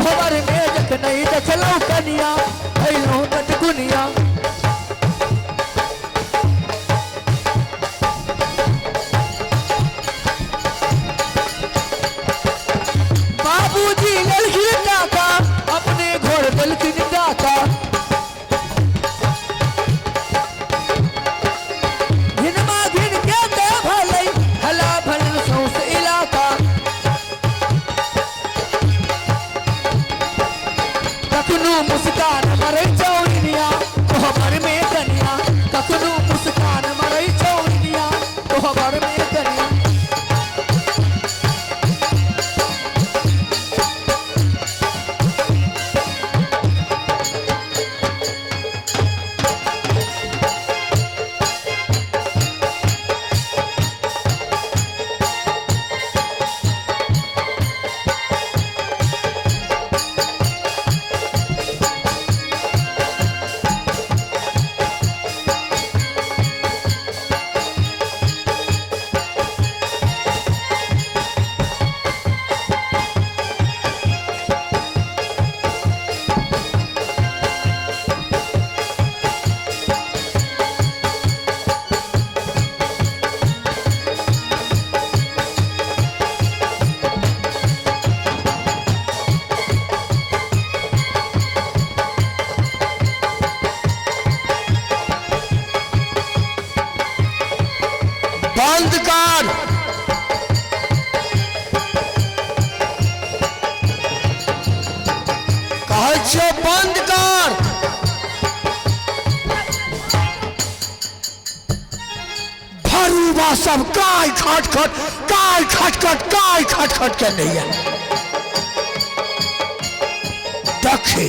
कोहबर में जखन देखलहुँ कनिया भैलहुँ नटकुनिया। बाबूजी लेलखिन टाका, अपने घर देलखिन डाका। घिनमा घिन के ते भलै हला भलल सौंस इलाका। कखनो मुस्कान मरै चौरिनिया कोहबर में कनिया, कखनो मुस्कान मरै चौरिनिया कोहबर में कनिया। बंद कर। कहै छियौ बंद कर। भरुआ सब काय खट खट काय खट खट काय खट खट के नहीं है। देखे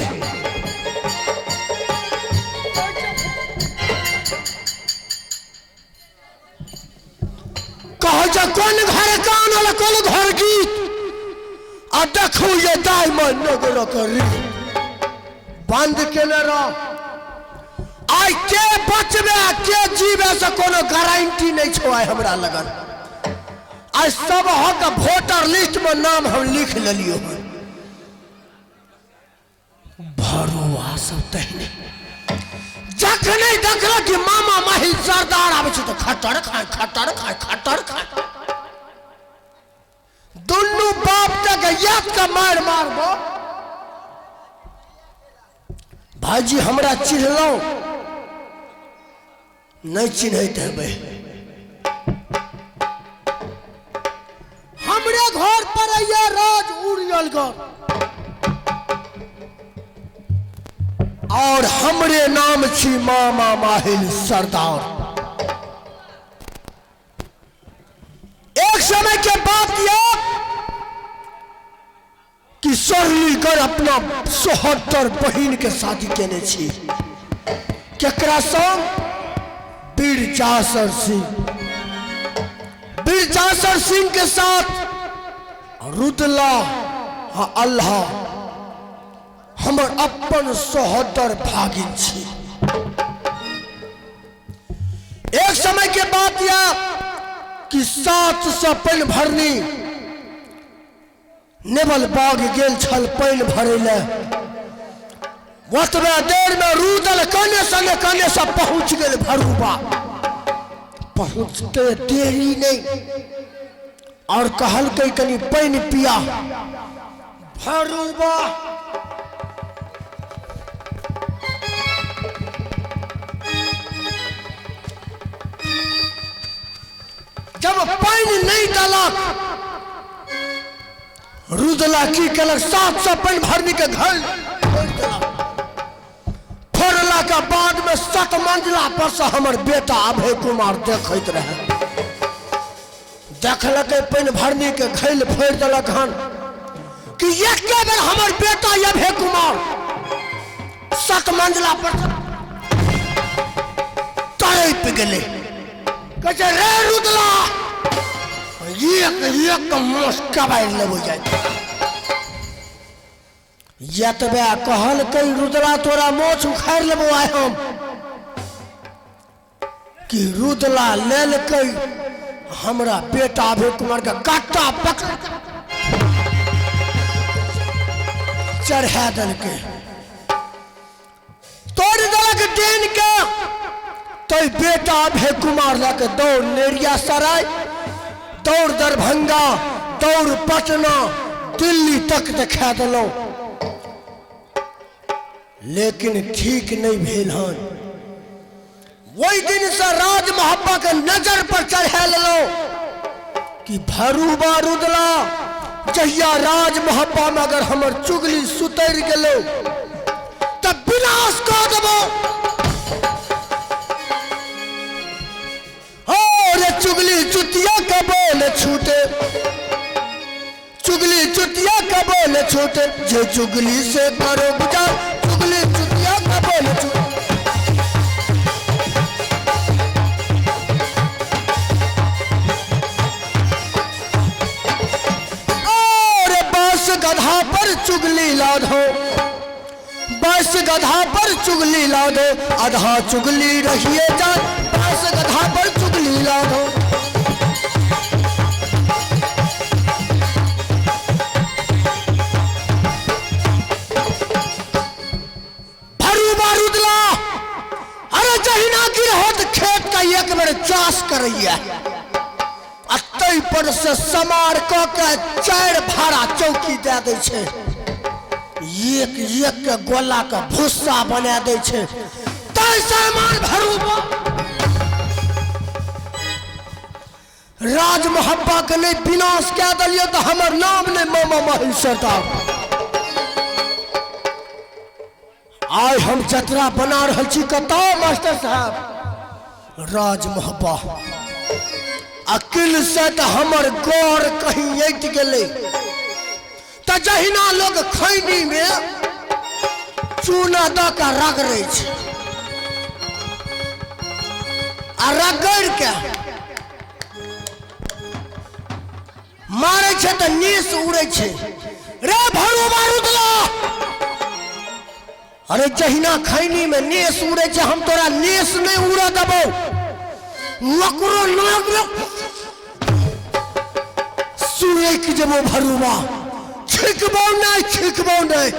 कहै छै कोन घर कान वाला कोन घर गीत, आ देखू ये दाइ मन नगर करी बंद केने रह। आइ के बचबे आ के जीवे से कोनो गारंटी नहीं छौ आइ हमरा लगन। आइ सब हक वोटर लिस्ट में नाम हम लिख लेलियो हन। भरुआ सब तहने जखने देखलक कि मामा माहिल सरदार आबै छै तऽ खटर खाय खटर खाय खटर खाय। दुनू बाप तक याद के मार मारबो। भाईजी हमरा चिन्हलहुँ नहीं चिन्हैत हेबै। हमरे घर पर अइया राज उड़ियलगढ़ और हमरे नाम छी मामा माहिल सरदार। एक समय के बात यह कि सरलीगढ़ अपना 74 बहिन के शादी केने छी। केकरा संग? वीर जासर सिंह। वीर जासर सिंह के साथ रुदला आ अल्लाह हमर अपन सोहदर भागिन छी। एक समय के बात यह कि 700 पानि भरनी नेवल बाग गेल छल पानि भरै लए। ओतबे देर में रुदल कने सने कने से पहुंच गेल भरुआ। पहुंचते देरी नहीं और कहलकै कनि पानि पिया। भरुआ जब पानि नहीं देलक रुदला की केलक 700 पानि भरनी के घर फोड़ि देलक। फोड़ला के बाद में 7 मंजिला पर से हमर बेटा अभय कुमार देखैत रहे। देखलकै पानि भरनी के घैल फोड़ि देलक हन कि एके बेर हमर बेटा अभय कुमार 7 मंजिला पर तड़पि गेलै। कहै छै रे रुदला एक एक मोस कबारि लेबो जाइत। जतबे कहलकै रुदला तोरा मोछ उखाड़ि लेबो आइ हम, कि रुदला लेलकै हमरा बेटा अभय कुमार के काटा पकड़ चढ़ा देलकै। तोड़ि देलक डेन के। तो बेटा अभय कुमार लऽ के दौड़ नेरिया सराय, दौड़ दरभंगा, दौड़ पटना, दिल्ली तक देखा देलहुँ, लेकिन ठीक नहीं भेल हन। ओहि दिन से राज मोहब्बा के नजर पर चढ़ा लेलहुँ कि भरू बारूदला जहिया राज मोहब्बा में अगर हमर चुगली सुतरि गेलो तब विनाश कऽ देबो। और चुगली चुतिया के बोल छूटे, चुगली चुतिया के बोल छूटे, जे चुगली से करो गुजार, चुगली चुतिया के बोल छूटे। और बस गधा पर चुगली लादो, बस गधा पर चुगली लादो, आधा चुगली रहिए जाए, बस गधा पर चुगली लादो। भरू बारूदला, अरे जहिना गिरहत खेत का एक बेर चास करैया आ तै पर से समार क के 4 भाड़ा चौकी दे दै छै, एक एक के गोला के भुस्सा बना दै छै। तै सामान भरू राज मोहब्बा के नहीं विनाश कए देलियै तऽ हमर नाम नहीं मामा माहिल सरदार। आइ हम जतरा बना रहल छी कतऽ मास्टर साहब? राज मोहब्बा अकिल से तऽ हमर गौर कहीं अटि गेलै। तऽ जहिना लोग खैनी में चूना दऽ के रगड़ै छै आ रगड़ि के मारै छै तऽ नीस उड़ै छै। रे भरू बारूदला, अरे जहिना खैनी में नेस उड़ै छै, हम तोरा नेस नहीं उड़ऽ देबौ। नकरो नकरो सुरैक जेबो भरुआ, छिकबौ नहीं, छिकबौ नहीं।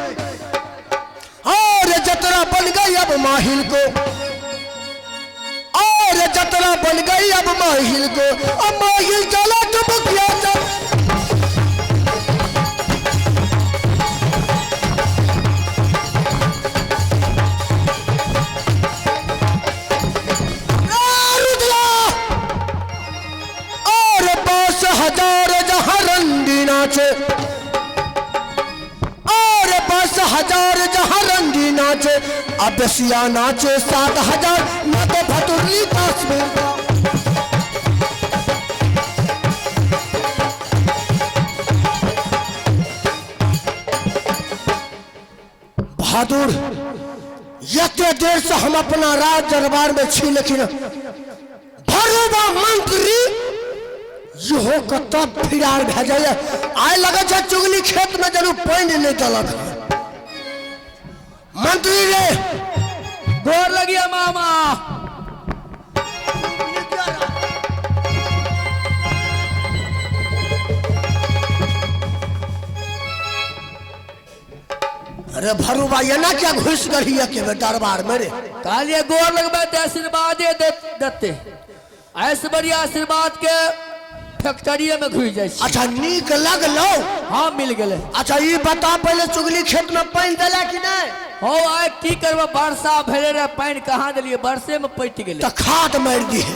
और जतरा बन गई अब माहिल को, और जतरा बन गई अब माहिल को, अब माहिल चला डुबकिया चल। और बस हजार जहाँ रंगी नाचे, और बस हजार जहाँ रंगी नाचे, अब बेसिया नाचे 7000, ना तो भतुरली कश्मीर का। बहादुर, एते देर से हम अपना राज दरबार में छी, लेकिन भरुआ मंत्री इहो कतऽ फिरार भए जाइए। आइ लगै छै चुगली खेत में जरूर पानि नहि देलक। मंत्री रे गोर लगिया मामा। अरे भरुआ एना क्या घुस गई के दरबार में रे? कहलिए गोर लगबे तऽ आशीर्वादे देते, ऐसे बढ़िया आशीर्वाद के फैक्ट्रीए में घुस जाइ छी। अच्छा नीक लगलो? हाँ मिल गेलै। अच्छा ई बता पहले चुगली खेत में पानि देला कि नहीं? हो आइ की करबो, वर्षा भेलै रे, पानि कहाँ देलियै, वर्षे में पटि गेलै। तऽ खाद मारि दिहे।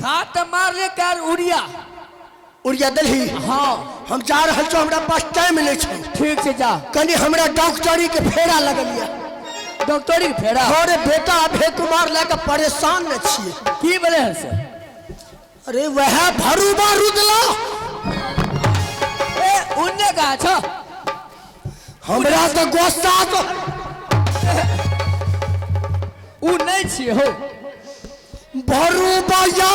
खाद तऽ मारले कार उड़िया। उड़िया देलही? हाँ। हम जा रहल छौ, हमरा पास टाइम नहीं छौ। ठीक छै जा। कनी हमरा डॉक्टरी के फेरा लगल यऽ। डॉक्टरी के फेरा? अरे बेटा अभय कुमार लए के परेशान न छियै। की भेलै हन से? अरे वएह भरुआ रुदला। ए उन्ने कहाँ छौ? हमरा तऽ गुस्सा तो उ नहीं छियै हो। भरुआ या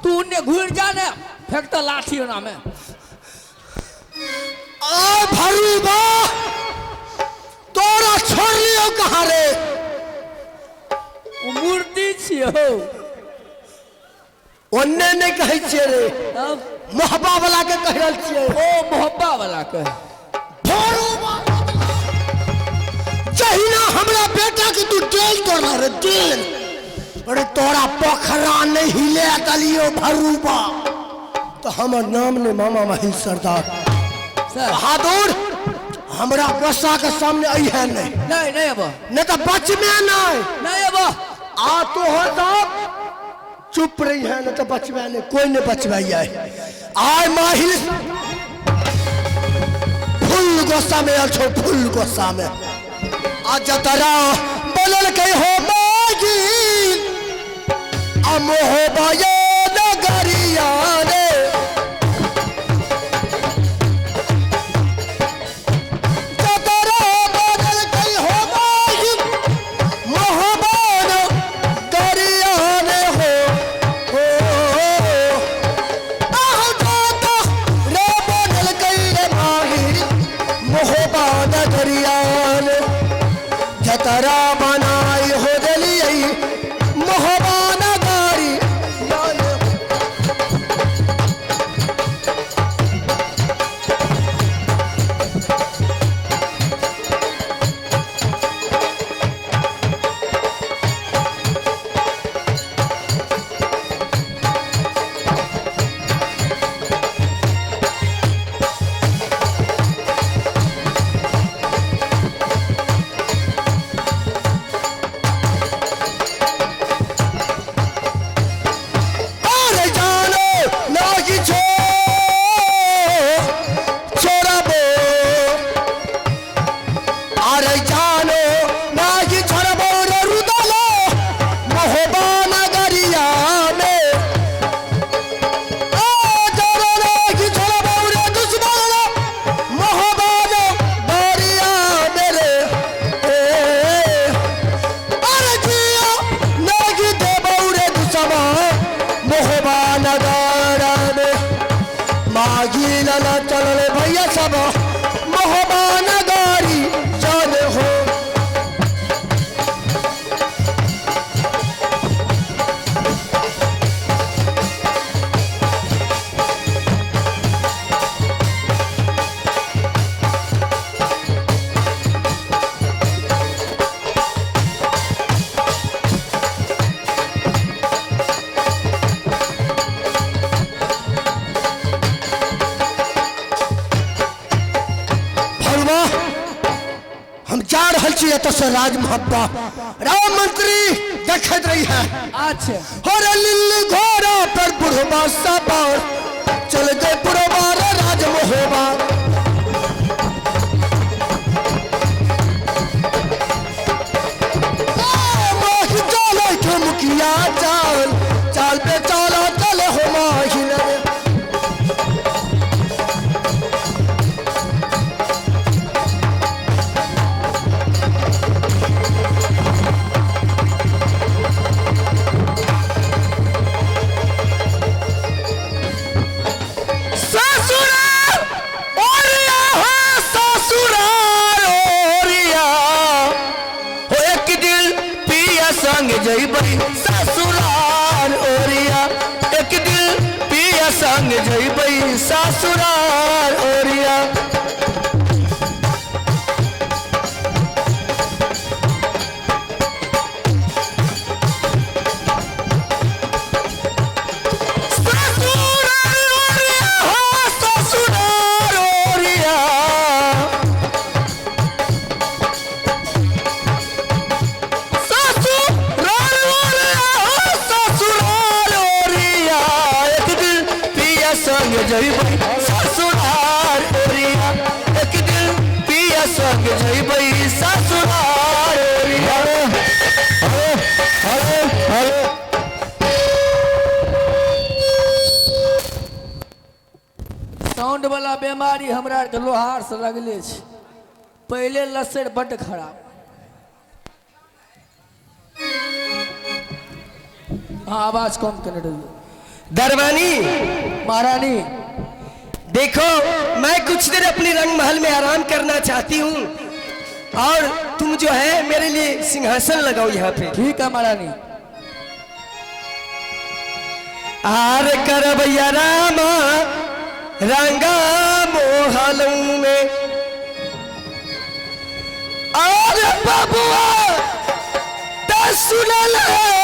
तू उन्ने घुरि जा ने, फेंकता लाठी ओना में। आ भरुआ तोरा छोड़ लियो कहाँ रे? उ मूर्ति छियै हो। ओन्ने नहि कहै छियै रे। तब? मोहबा वाला के कहि रहल छियै। ओ मोहब्बा वाला के। भोरुबा जहिना हमरा बेटा के तू डेल तोड़ला रे डेल, अरे तोरा पोखरा नहीं हिले दलियो भरूबा, तो हमर नाम ने मामा महिल सरदार। सर। बहादुर हमरा गुस्सा के सामने आई है नहीं। नहीं नहीं अब। नहीं तो बचमे नहीं। नहीं अब। आ तो हो साहब चुप रही है, नहीं तो बचवे नहीं, कोई नहीं बचवाई है। आय माहिल फुल गुस्सा में आयल छो, फुल गुस्सा में। आ जतरा बोलल के हो मागिल आ मोहबा नगरिया रे। जतरा बोलल के हो मागिल मोहबा नगरिया रे हो, हो, आह दाता रे बोलल के रे माहिल मोहबा नगरिया रे। जतरा बनाई हो दलियै मोहबा नगरी। अरे जानो नागी छो छोड़बो, अरे जानो नागी छोड़बो रे रुदलो मोहबा नगरिया में। ओ जानो नागी छोड़बो रे दुश्मन मोहबा नगरिया में रे। ए अरे जियो नागी देबो रे दुश्मन मोहबा नगरा में। मागी लला चलल भैया सब मोहबा नगरी चल हो। भरुआ हम जा रहल छी एतऽ से राजमहब्बा। राम मंत्री देखैत रही है। अच्छा। हर लिल्ली घोड़ा पर बुढ़वा सवार चल गए बुढ़वा रे राजमहोबा। माही चले के मुखिया चाल चाल पे चाला चले हो माही रे। ससुराल ओरिया हो, ससुराल ओरिया हो, एक दिन पिया संग जइबै ससुराल ओरिया, एक दिन पिया संग जइबै ससुराल ओरिया। ससुराल ओरिया हो, ससुराल ओरिया, ससुराल ओरिया हो, ससुराल ओरिया, एक दिन पिया संग जइबै ससुराल ओरिया, एक दिन पिया संग जइबै ससुराल ओरिया। Hello hello. Sound वाला बीमारी हमरा आरके लोहार से लगले छै। पहिले लसरि बड्ड खराब। हाँ आवाज कम केने रहियो। दरवानी महारानी देखो, मैं कुछ देर अपने रंग महल में आराम करना चाहती हूँ और तुम जो है मेरे लिए सिंहासन लगाओ यहाँ पे। ठीक है महारानी। आर करबैया रामा रंगा मोहलू में। और बबुआ त सुनल है।